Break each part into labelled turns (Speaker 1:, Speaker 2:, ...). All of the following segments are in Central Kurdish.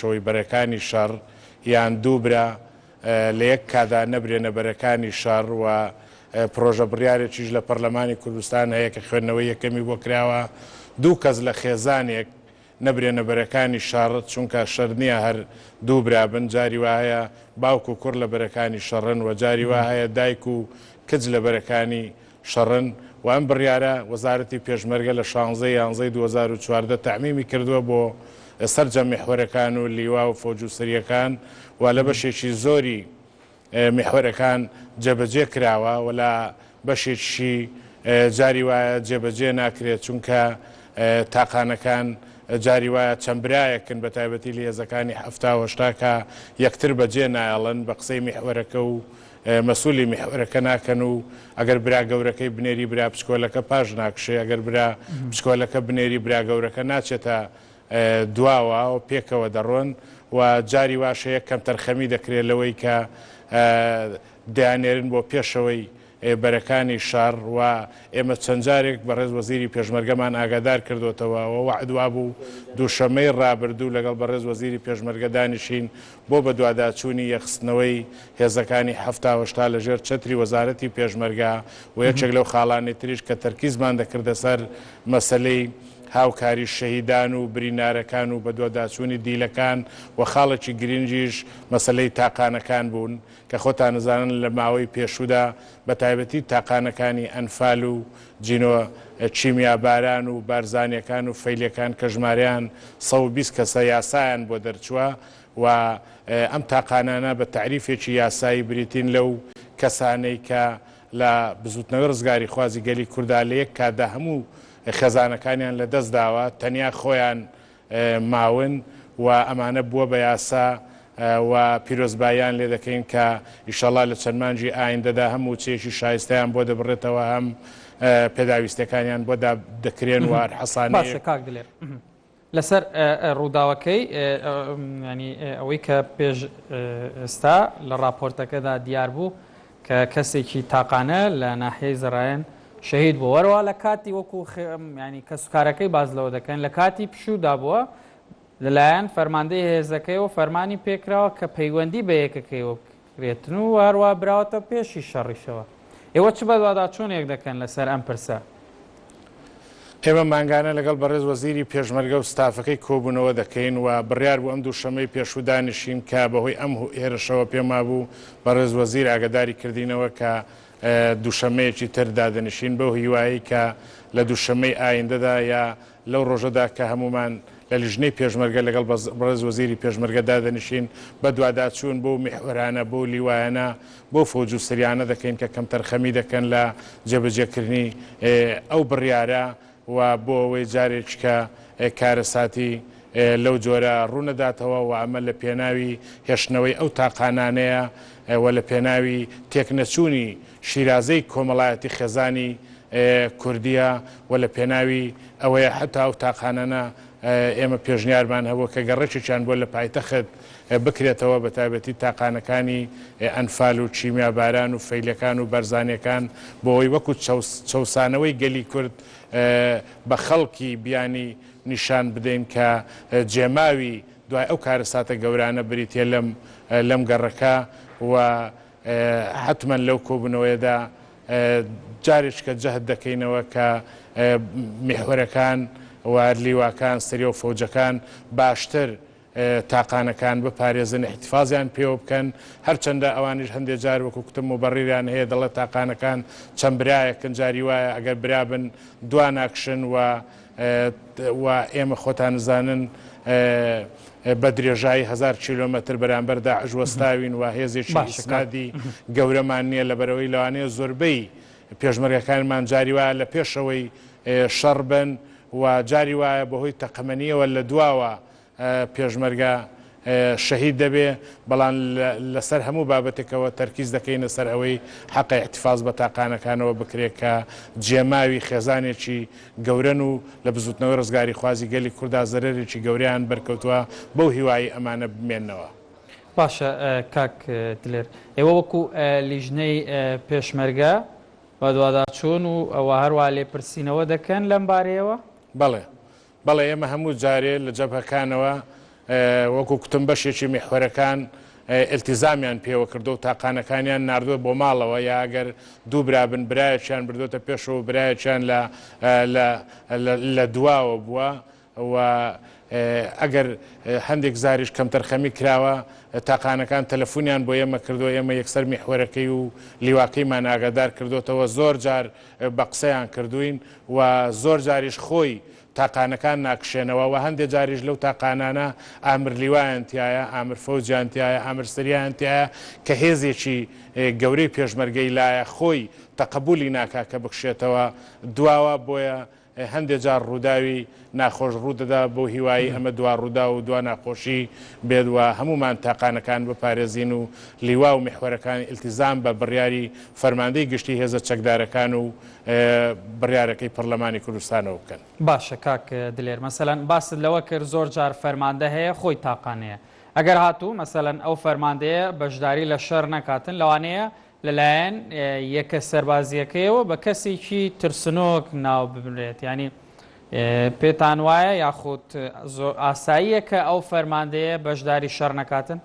Speaker 1: پێشەوەی بەرەکانی شەڕ یان دوو برا لە یەک کادا نەبرێنە بەرەکانی شەڕ و پرۆژە بڕیارێکیش لە پەرلەمانی کوردستان هەیە کە خوێندنەوەی یەکەمی بۆ کراوە دوو کەس لە خێزانێک نەبرێنە بەرەکانی شەڕ چونکە شەرت نییە هەر دوو برا بن جاری وا هەیە باوک و کوڕ لە بەرەکانی شەڕن و جاری وا هەیە دایک و کچ لە بەرەکانی شەڕن و ئەم بڕیارە وەزارەتی پێشمەرگە لە شانزە ی یانزەی 2014 تەعمیمی کردووە بۆ سەرجەم میحوەرەکان و لیوا و فەوج و سریەکان و لە بەشێکی زۆری میحوەرەکان جێبەجێ کراوە و لە بەشێکیشی جاری وایە جێبەجێ ناکرێت چونکە تاقانەکان جاری وایە چەند برایەکن بە تایبەتی لە هێزەکانی 70 و 80 کە یەکتر بەجێ نایەڵن بە قسەی میحوەرەکە و مەسولی میحوەرەکە ناکەن و ئەگەر برا گەورەکەی بنێری برا بچکۆلەکە پاش ناکشێ ئەگەر برا بچکۆلەکە بنێری برا گەورەکە ناچێتە دواوە و پێکەوە دەڕۆن و جاری واش هەیە کەمتەرخەمی دەکرێت لەوەی کە دەیاننێرن بۆ پێشەوەی بەرەکانی شەڕ و ئێمە چەند جارێک بەڕێز وەزیری پێشمەرگەمان ئاگادار کردۆتەوە و وەعد وابوو دووشەممەی ڕابردوو لەگەڵ بەڕێز وەزیری پێشمەرگە دانیشین بۆ بەدواداچوونی یەکخستنەوەی هێزەکانی 70 و 80 لەژێر چەتری وەزارەتی پێشمەرگە و یەکێک لەو خاڵانەی تریش کە تەرکیزمان دەکردە سەر مەسەلەی هاوکاری شەهیدان و برینارەکان و بەدواداچوونی دیلەکان و خاڵێکی گرنگیش مەسەلەی تاقانەکان بوون کە خۆتان ئەزانن لە ماوەی پێشوودا بە تایبەتی تاقانەکانی ئەنفال و جینۆ کیمیاباران و بارزانیەکان و فەیلیەکان کە ژمارەیان 120 کەسە یاسایان بۆ دەرچووە و ئەم تاقانانە بە تەعریفێکی یاسایی بریتین لەو کەسانەی کە لە بزوتنەوەی ڕزگاریخوازی گەلی کوردا لە یەک کاتدا هەموو خێزانەکانیان لە دەست داوە تەنیا خۆیان ماون و ئەمانە بووە بە یاسا و پیرۆزباییان لێ دەکەین کە ئیشەڵا لە چەند مانگی ئایندەدا هەم مووچەیەکی شایستەیان بۆ دەبڕێتەوە هەم پێداویستیەکانیان بۆ دەکرێن و هەر حەسانەیەک.
Speaker 2: باشە کاک دلێر لەسەر ڕووداوەکەی ینی ئەوەی کە پێش ئێستا لە ڕاپۆرتەکەدا دیار بوو کە کەسێکی تاقانە لە ناحیەی زەڕایەن شەهید بووە وەرەوە لە کاتی وەکو ینی کەسوکارەکەی باز لەوە دەکەن لە کاتی پشوودا بووە لەلایەن فەرماندەی هێزەکەیەوە فەرمانی پێکراوە کە پەیوەندی بە یەکەکەیەوە بکرێتن و هەروە براوەتە پێشی شەڕیشەوە ئێوە چ بەدواداچوونێک دەکەن لەسەر ئەم پرسە؟
Speaker 1: ئێمە مانگانە لەگەڵ بەڕێز وەزیری پێشمەرگە و ستافەکەی کۆبوونەوە دەکەین و بڕیار بوو ئەم دووشەممەی پێشوو دانیشین کە بەهۆی ئەم هێرشەوە پێم وابوو بەڕێز وەزیر ئاگاداری کردینەوە کە دووشەممەیەکی تر دادەنیشین بەو هیوایەی کە لە دووشەممەی ئایندەدا یا لەو ڕۆژەدا کە هەموومان لە لیژنەی پێشمەرگە لەگەڵ بەڕێز وەزیری پێشمەرگە دادەنیشین بەدواداچوون بەو میحوەرانە بەو لیوایانە بەو فەوج و سریانە دەکەین کە کەمتەرخەمی دەکەن لە جێبەجێکردنی ئەو بڕیارە و بۆ ئەوەی جارێکیکە کارەساتی لەو جۆرە ڕوونەداتەوە و ئەمە لە پێناوی هێشتنەوەی ئەو تاقانانەیە و لە پێناوی تێکنەچوونی شیرازەی کۆمەڵایەتی خێزانی کوردییە و لە پێناوی ئەوەیە حەتا ئەو تاقانانە ئێمە پێشنیارمان هەبووە کە گەڕەکێکیان بۆ لە پایتەخت بکرێتەوە بە تایبەتی تاقانەکانی ئەنفال و کیمیاباران و فەیلەکان و بەرزانیەکان بۆ ئەوەی وەکو چەوسانەوەی گەلی کورد بە خەڵکی بیانی نیشان بدەین کە جێماوی دوای ئەو کارەساتە گەورانە بریتیە لەم لەم گەڕەکە و حەتمەن لەو کۆبوونەوەیەدا جارێکیکە جەهد دەکەینەوە کە میحوەرەکان و لیواکان سریە و فەوجەکان باشتر تاقانەکان بپارێزن ئیحتفازیان پێوە بکەن هەرچەندە ئەوانیش هەندێ جار وەکو کوتم موبەڕیریان هەیە دەڵێ تاقانەکان چەند برایەکن جاری وایە ئەگەر برا بن دوا ناکشن و و ئێمە خۆتان زانن بە درێژایی هەزار کیلۆمەتر بەرامبەر داعش وەستاوین و هێزێکی ئیسنادی گەورەمان نییە لەبەرئەوەی لەوانەیە زۆربەی پێشمەرگەکانمان جاری وایە لە پێشەوەی شەڕ بن و جاری وایە بەهۆی تەقەمەنییەوە لە دواوە پێشمەرگە شەهید دەبێ، بەڵام لەسەر هەموو بابەتێکەوە تەرکیز دەکەینە سەر ئەوەی حەقە ئیحتیفاز بە تاقانەکانەوە بکرێ کە جێماوی خێزانێکی گەورەن و لە بزوتنەوەی ڕزگاریخوازی گەلی کوردا زەرەرێکی گەورەیان بەرکەوتوە بەو هیوایەی ئەمانە بمێننەوە.
Speaker 2: باشە کاک دلێر ئێوە وەکو لیژنەی پێشمەرگە بەدواداچوون و هەروەها لێپرسینەوە دەکەن لەم بارەیەوە؟
Speaker 1: بەڵێ بەڵێ ئێمە هەموو جارێ لە جەبهەکانەوە. وەکو کوتم بەشێکی میحوەرەکان ئیلتیزامیان پێوە کردووە و تاقانەکانیان ناردووە بۆ ماڵەوە یا ئەگەر دوو برا بن برایەکیان بردۆتە پێشەوە و برایەکیان لە لە لە دواوە بووە و ئەگەر هەندێک زاریش کەمتەرخەمی کراوە تاقانەکان تەلەفونیان بۆ ئێمە کردووە ئێمە یەکسەر میحوەرەکەی و لیواکەیمان ئاگادار کردۆتەوە زۆر جار بە قسەیان کردووین و زۆر جاریش خۆی تاقانەکان ناکشێنەوە و هەندێ جاریش لەو تاقانانە ئامر لیوایان تیایە، ئامر فەوجیان تیایە، ئامر سریایان تیایە کە هێزێکی گەورەی پێشمەرگەی لایە خۆی تەقەبولی ناکا کە بکشێتەوە دواوە بۆیە هەندێ جار ڕووداوی ناخۆش ڕوو دەدا بەو هیوایەی ئەمە دوا ڕووداو و دوا ناخۆشی بێت و هەموومان تاقانەکان بپارێزین و لیوا و میحوەرەکان ئیلتیزام بە بڕیاری فەرماندەی گشتی هێزە چەکدارەکان و بڕیارەکەی پەڕلەمانی کوردستانەوە بکەن.
Speaker 2: باشە کاک دلێر مەسەلەن باست لەوە کرد زۆر جار فەرماندە هەیە خۆی تاقانەیە ئەگەر هاتوو مەسەلەن ئەو فەرماندەیە بەشداری لە شەر نەکاتن لەوانەیە لەلایەن یەکە سەربازیەکەیەوە بە کەسێکی ترسنۆک ناو ببرێت یانی پێتان وایە یاخود ئاساییە کە ئەو فەرماندەیە بەشداری شەر نەکاتن؟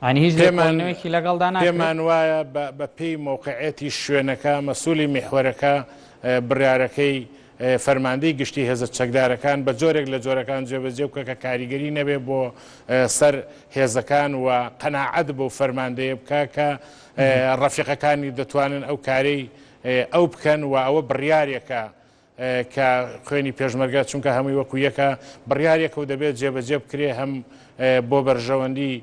Speaker 2: یانی هیچ لێکۆڵینەوەیەکی لەگەڵدا ناکرێت؟
Speaker 1: پێمان وایە بە پێی مەوقعیەتی شوێنەکە، مەسولی میحوەرەکە بڕیارەکەی فەرماندەی گشتی هێزە چەکدارەکان بە جۆرێک لە جۆرەکان جێبەجێ بکە کە کاریگەری نەبێ بۆ سەر هێزەکان و قەناعەت بەو فەرماندەیە بکە کە ڕەفیقەکانی دەتوانن ئەو کارەی ئەو بکەن و ئەوە بڕیارێکە کە خوێنی پێشمەرگە چونکە هەمووی وەکو یەکە بڕیارێکە و دەبێت جێبەجێ بکرێ هەم بۆ بەرژەوەندی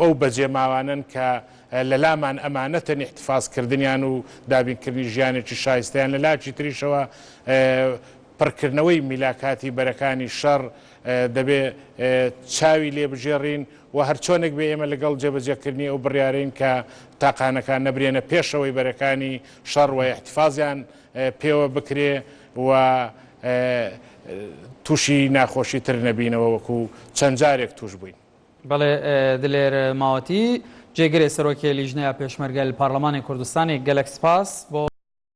Speaker 1: ئەو بەجێماوانەن کە لەلامان ئەمانەتن ئیحتفاز کردنیان و دابینکردنی ژیانێکی شایستەیان لە لاکی تریشەوە پڕکردنەوەی میلاکاتی بەرەکانی شەڕ دەبێ چاوی لێ بگێڕین و هەرچۆنێک بێ ئێمە لەگەڵ جێبەجێکردنی ئەو بڕیارەین کە تاقانەکان نەبرێنە پێشەوەی بەرەکانی شەڕ و ئیحتفازیان پێوە بکرێ و تووشی ناخۆشی تر نەبینەوە وەکو چەند جارێک تووش بووین.
Speaker 2: بەڵێ دلێر ماوەتی، جێگرێ سەرۆکێ لیژنەیا پێشمەرگە ل پارلەمانێ کوردستانێ گەلەک سپاس بۆ.